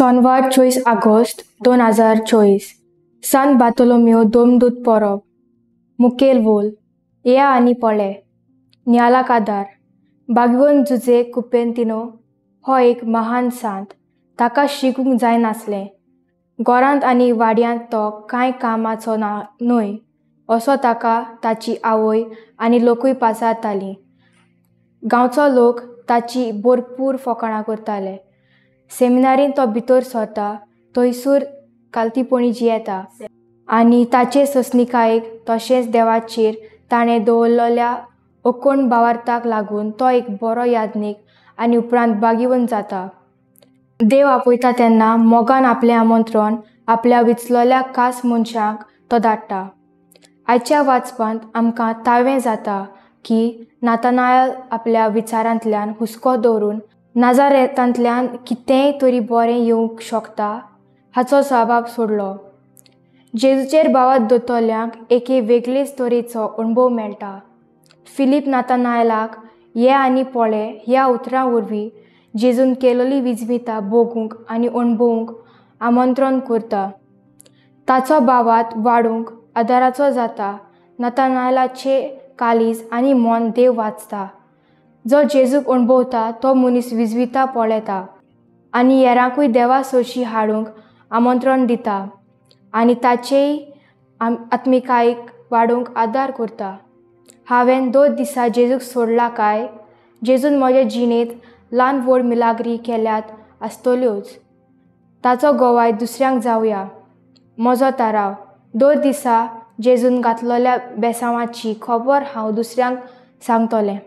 Sonwar 24 August 2024 सान बार्तोलोमियो दोमदूत परब मुखेल वोल येया आनी पळे नियालाक आदार बागवोन जुजे कुपेंतिनो हो एक महान सांत. ताका शिकूंक जायनासलें. घरांत आनी वाड्यांत तो कांय कामाचो ना न्हय असो ताका ताची आवय आनी लोकूय पाचारतालीं. गांवचो लोक ताची भरपूर फकाणां करताले. सेमिनारीन तो भितर सरता थंयसूर कालतीपणी जियेता आनी ताचे सोंसणिकायेक तशेंच देवाचेर ताणें दवरलेल्या ओकोण भावार्थाक लागून तो एक बरो याज्ञीक आनी उपरांत बागिवन जाता. देव आपयता तेन्ना मोगान आपलें आमंत्रण आपल्या विचलोल्या खास मनशांक तो धाडटा. आयच्या वाचपांत आमकां तावें जाता की नातानायल आपल्या विचारांतल्यान हुस्को दवरून नाजारेतांतल्यान कितेंय तरी बरें येवंक शकता हाचो सबाब सोडलो. जेजूचेर भावार्थ दवरतल्यांक एके वेगळेच तरेचो अणभव मेळटा. फिलीप नातानायलाक ये आनी पळे ह्या उतरां वरवीं जेजून केलोली विजमिता भोगूंक आनी अणभवूंक आमंत्रण करता. ताचो भावार्थ वाडूंक आदाराचो जाता. नातानायलाचे काळीज आनी मन देव वाचता. जो जेजूक अणभवता तो मनीस विजविता पळयता आनी हेरांकूय देवा सोशी हाडूंक आमंत्रण दिता आनी ताचेय आत्मिकायेक वाडोवंक आदार करता. हांवें 2 दिसा जेजूक सोडला काय? जेजून म्हजे जिणेंत ल्हान व्हड मिलाग्री केल्यात आसतल्योच. ताचो गवाय दुसऱ्यांक जावया. म्हजो थाराव 2 दिसा जेजून घातलेल्या बेसांवाची खबर हांव दुसऱ्यांक सांगतलें.